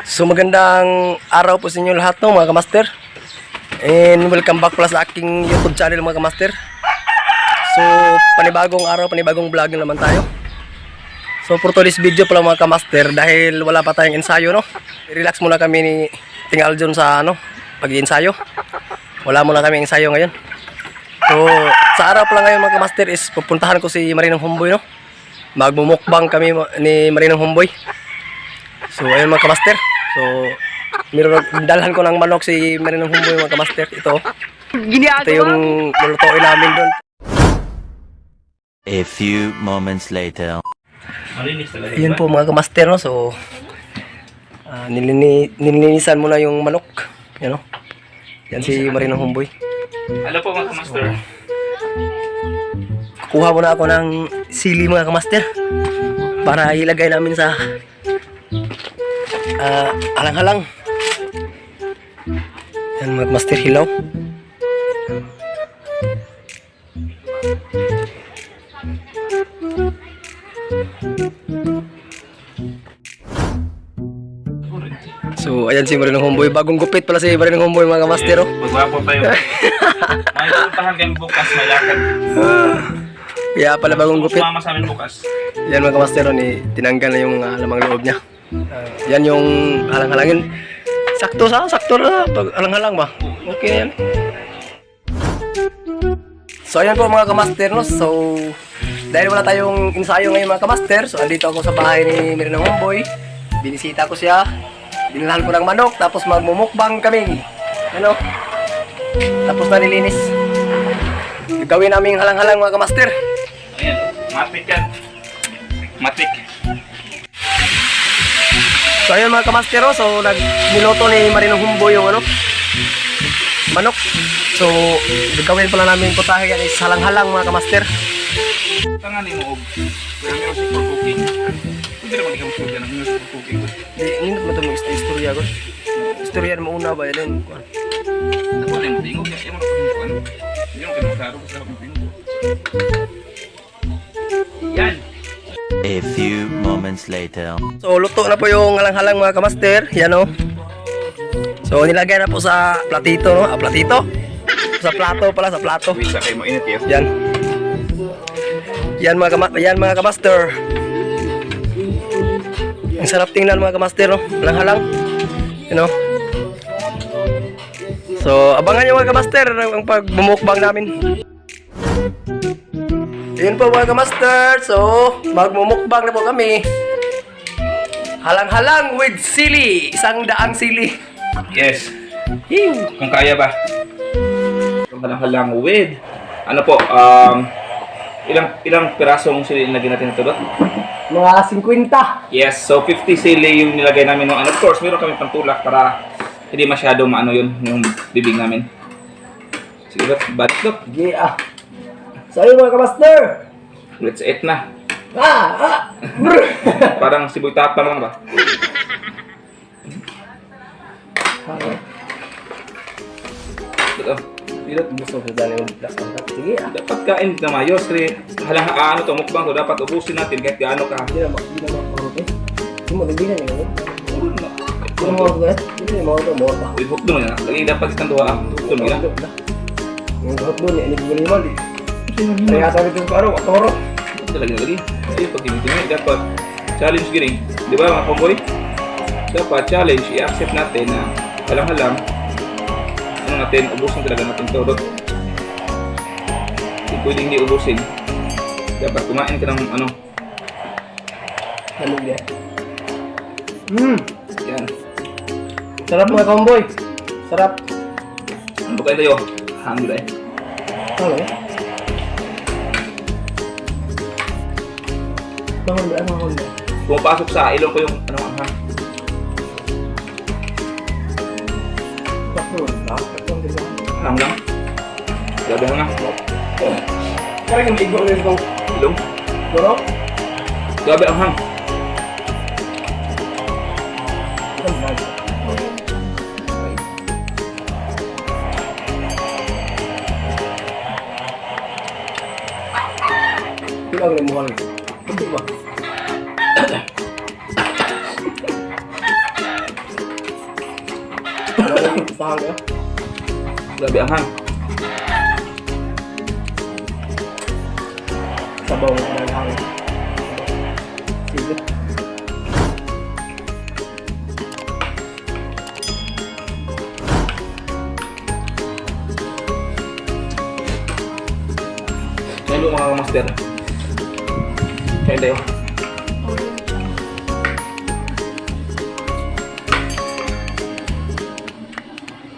So magandang araw po sa inyo lahat, no, mga kamaster. And welcome back pala sa aking YouTube channel, mga kamaster. So panibagong araw, panibagong vlog na naman tayo. So for today's video pala, mga kamaster, dahil wala pa tayong ensayo, no. Relax muna kami ni Ting Aljon sa ano, pag-iensayo. Wala muna kami ensayo ngayon. So sa araw pala ngayon, mga kamaster, is pupuntahan ko si Marinong Homeboy, no. Magmumukbang kami ni Marinong Homeboy. So ayun, mga kamaster. So meron, dalhan ko ng manok si Marinong Humboy, mga kamaster. Ito. Ito yung lulutuin namin doon. A few moments later. Malinis talaga. Ayun po, mga kamaster, no. So nilinisan muna yung manok. Yan, no. Yan si Marinong Humboy. Hello po, mga kamaster. Kukuha muna ako ng sili, mga kamaster, para ilagay namin sa alang-halang. Yan, mga kamaster, hilaw. So, ayan si Marinong Homeboy. Bagong gupit pala si Marinong Homeboy, mga kamaster, oh. Magwapo tayo. May pupuntahan kami bukas, may lakad. Kaya pala bagong gupit. Sumama sa amin bukas. Yan, mga kamaster, oh, ni tinanggal na yung lamang loob niya. Yan yung halang-halangin. Sakto na pag halang-halang ba? Okay na yan. So ayan po, mga kamaster, no. So dahil wala tayong ensayo ngayon, mga kamaster, so andito ako sa bahay ni Mirna Homeboy. Binisita ko siya. Dinalhan ko ng manok, tapos magmumukbang kami. Ano? Tapos na nilinis. Gawin namin halang-halang, mga kamaster. Ayan, matik yan. Matik. So ayun, mga kamastero, so nag niloto ni Marinong Humbo yung ano, manok. So gagawin pala namin putahe yan is halang-halang, mga kamaster. Tanga ni mo og. Pero music for cooking. Hindi naman ikaw mo ng music for cooking. Di nindot mo ito mga istorya ko. Istorya mo una ba yan? Kuan. Ako na mo tingog ya, mo na kuan. Hindi mo kanu klaro basta akong tingog. Yan. A few moments later. So luto na po yung halang-halang, mga kamaster. Yan o. So nilagay na po sa platito, no? Ah, platito? Sa plato pala, sa plato. Wait sa kayo mainit yes. Yan. Yan, mga kamaster. Ang sarap tingnan, mga kamaster, no? Halang-halang. You know? So, abangan nyo, mga kamaster, ang pagbumukbang namin. Ayun po, mga kamaster. So, magmumukbang na po kami. Halang-halang with sili. 100 sili. Yes. Ew. Kung kaya ba? Halang-halang with ano po, ilang ilang pirasong sili nilagay natin ito, Dot? Mga 50. Yes, so 50 sili yung nilagay namin nung, and of course, meron kami pantulak para hindi masyado maano yun, yung bibig namin. Sige, Dot, balik, Dot. Sige ah. So, ayun, mga kamaster. Let's eat na. Ah! Ah! Brr! Parang siboy tapang lang ba? Dot, oh. Dot, Gusto ko dyan yung last one. Sige ah. dapat kain na mayos kasi halang ano to, mukbang to, dapat ubusin natin kahit gaano ka. Hindi na makarot eh. Hindi mo, hindi na niya. Hindi na. Hindi mo makarot eh. Hindi na makarot, makarot pa. Uy, hook doon na. Lagi dapat itang duha. Hook doon na. Yung hot doon, ini bumili mo. Kaya sabi ko araw, toro. Talaga lagi. Ayun, pag tinitingin, dapat challenge gini. Di ba, mga komboy? Dapat challenge, i-accept natin na halang-halang, ano natin, ubusin talaga natin to. Dot. Hindi pwedeng hindi ubusin. Dapat kumain ka ng ano, Lamig niya. Yan. Sarap, mga comboy. Sarap. Ano ba kayo tayo? Hungry eh. Ano eh? Mahon ba? Mahon ba? Pumapasok sa ilong ko yung ano, anghang. Sakto ba? Sakto ang ganda. Hang lang. Grabe hanga. Parang yung ligo rin itong Ilong. Pero? Grabe ang hang. Pila ang limuhan. Hindi ba? Basta kayo. Grabe anghang. Sabaw ng hangin. Sige. Hello, mga kamaster. Kain tayo. Audio Jungle.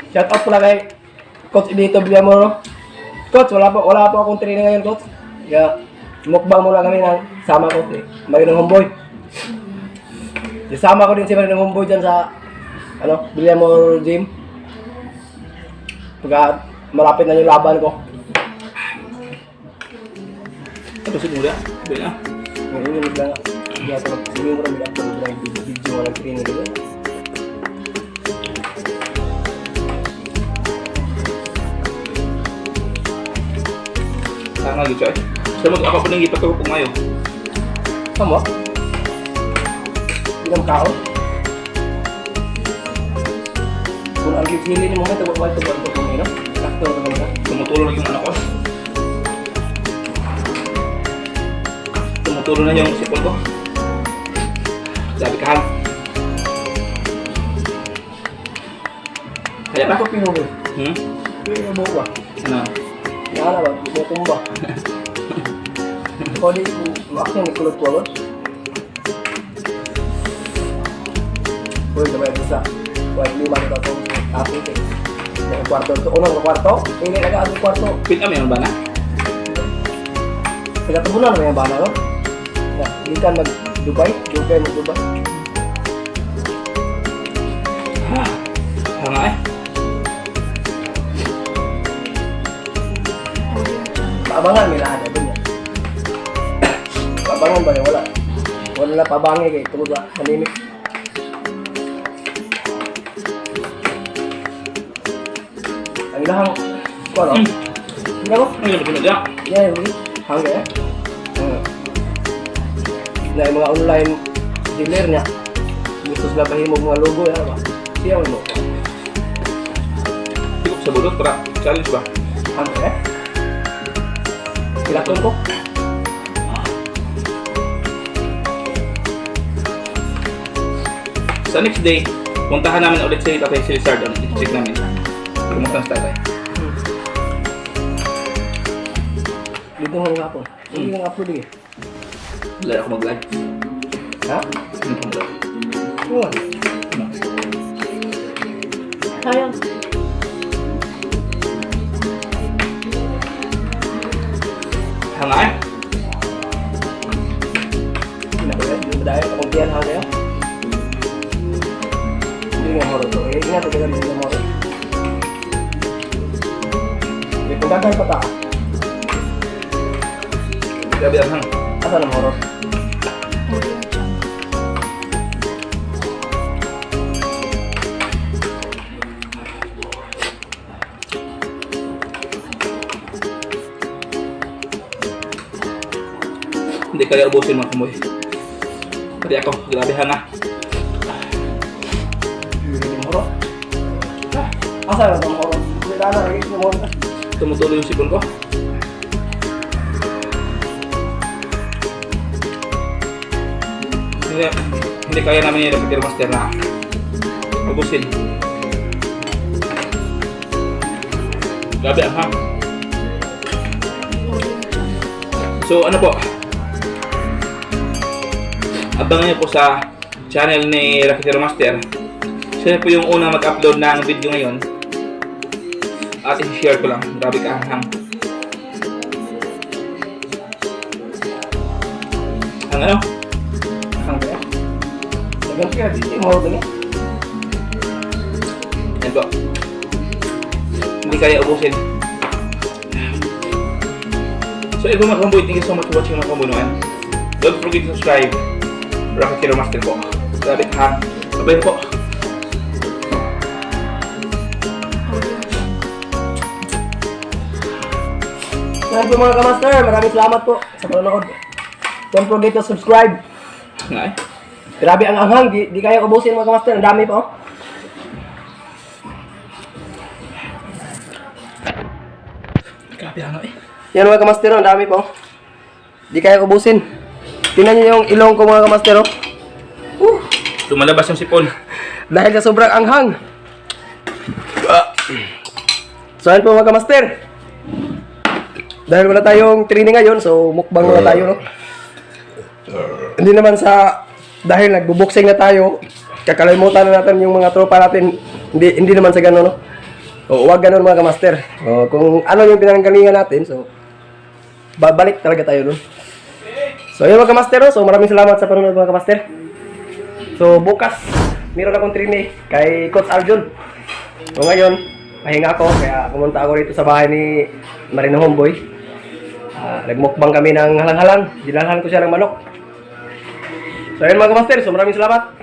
Shout out pala kay Coach Edito Villamor, no? Coach, wala po akong training ngayon, Coach. Kaya mukbang muna kami ng sama ko si Marinong Homeboy. Isama ko din si Marinong Homeboy dyan sa ano, Villamor Gym. Pagka malapit na yung laban ko. Ito si Mura. Pwede na. Ngayon yung bigla hindi ako hindi mo rin ako video video walang training dito. Tama gyud siya, eh. So mag ako pa nang ipatuko ko ngayon. Tama? Hindi na kaon. Kung ang gigili ni mo ito, wala ito, wala ito, no? Sakto ito naman. Tumutulo na yung ano ko. Tumutulo na yung sipon ko. Grabe ka, Han. Kaya pa? Ako pinuwi. Hmm? Pinuwi ba? Ano? Wala ba? Mo tumba. Kau di ako ni kulot ko ba? Uy, gamay bisa. Wala lima na itong tapos eh. Ng kwarto. Ito, unang kwarto. Hindi na ka kwarto. Pit kami ba na? Pinatubunan mo yung bana, no? Na, hindi ka mag Dubai, Dubai mag Dubai. Ha. Hanga eh. Audio Jungle. Paabangan may lahat ito niya. Paabangan ba yun? Wala. Wala na pabangi kay tungod sa pandemic. Ang ilahang ko ano? Hindi ko. Ano yung pinag? Yeah, yun. Hangga eh. Na yung mga online dealer niya. Gusto sila bahimog mga logo yan ba? Siya mo. Sikop sa budot para challenge ba? Hangga eh. Pilaton ko. Sa next day, puntahan namin ulit si Tatay si Lizard. I-check namin. Kumusta na si Tatay? Dito nga nga po. Hindi nga upload eh. Wala ako mag-vlog. Ha? Hindi ako mag-vlog. Oo. Ano? Sayang. Hanga eh. Hindi na ko yan. Hindi mo dahil. Akong tiyan ha kayo. Hindi nga moro to. Eh, ingat talaga rin sa moro. Eh, kung gagawin pa ta. Grabe ang hang. Asa na moro? Audio Jungle. Hindi kaya ubusin, mga kamoy. Pati ako, grabe hanga. Hindi moro. Ah, asa na ito moro? Hindi na na. Eh, moro. Tumutulo yung sipon ko. Hindi, hindi kaya namin ni Repeater Master na ubusin. Grabe ang hang. Audio Jungle. So ano po? Abangan niyo po sa channel ni Raketero Master. Siya po yung unang mag-upload ng video ngayon. At i-share ko lang. Grabe ka anghang. Ang ano? Hangga eh. Dagan kaya dito moro din eh. Yan po. Hindi kaya ubusin. So ito, mga kamboy, thank you so much for watching, mga kamboy naman. Don't forget to subscribe. Raketero Master po. Grabe ka. Bye po. Audio Jungle. Yan po, mga kamaster. Maraming salamat po sa panonood. Don't forget to subscribe. Nga eh. Grabe ang anghang. Di kaya ubusin, mga kamaster. Ang dami pa oh. Grabe ano eh. Yan, mga kamaster, ang dami po. Di kaya ubusin. Tingnan niyo yung ilong ko, mga kamaster, oh. Lumalabas yung sipon. Dahil sa sobrang anghang. Ah. So ayun po, mga kamaster. Dahil wala tayong training ngayon, so mukbang muna tayo, no? Hindi naman sa dahil nagbo-boxing na tayo, kakalimutan na natin yung mga tropa natin. Hindi hindi naman sa ganun, no? O, huwag ganun, mga kamaster. O, kung ano yung pinanggalingan natin, so babalik talaga tayo dun. So ayun, mga kamaster, no? So maraming salamat sa panonood, mga kamaster. So bukas, meron akong training kay Coach Arjun. So ngayon, pahinga ako kaya pumunta ako dito sa bahay ni Marino Homeboy. Ah, nagmukbang kami ng halang-halang. Dinalhan ko siya ng manok. So ayun, mga kamaster, so maraming salamat.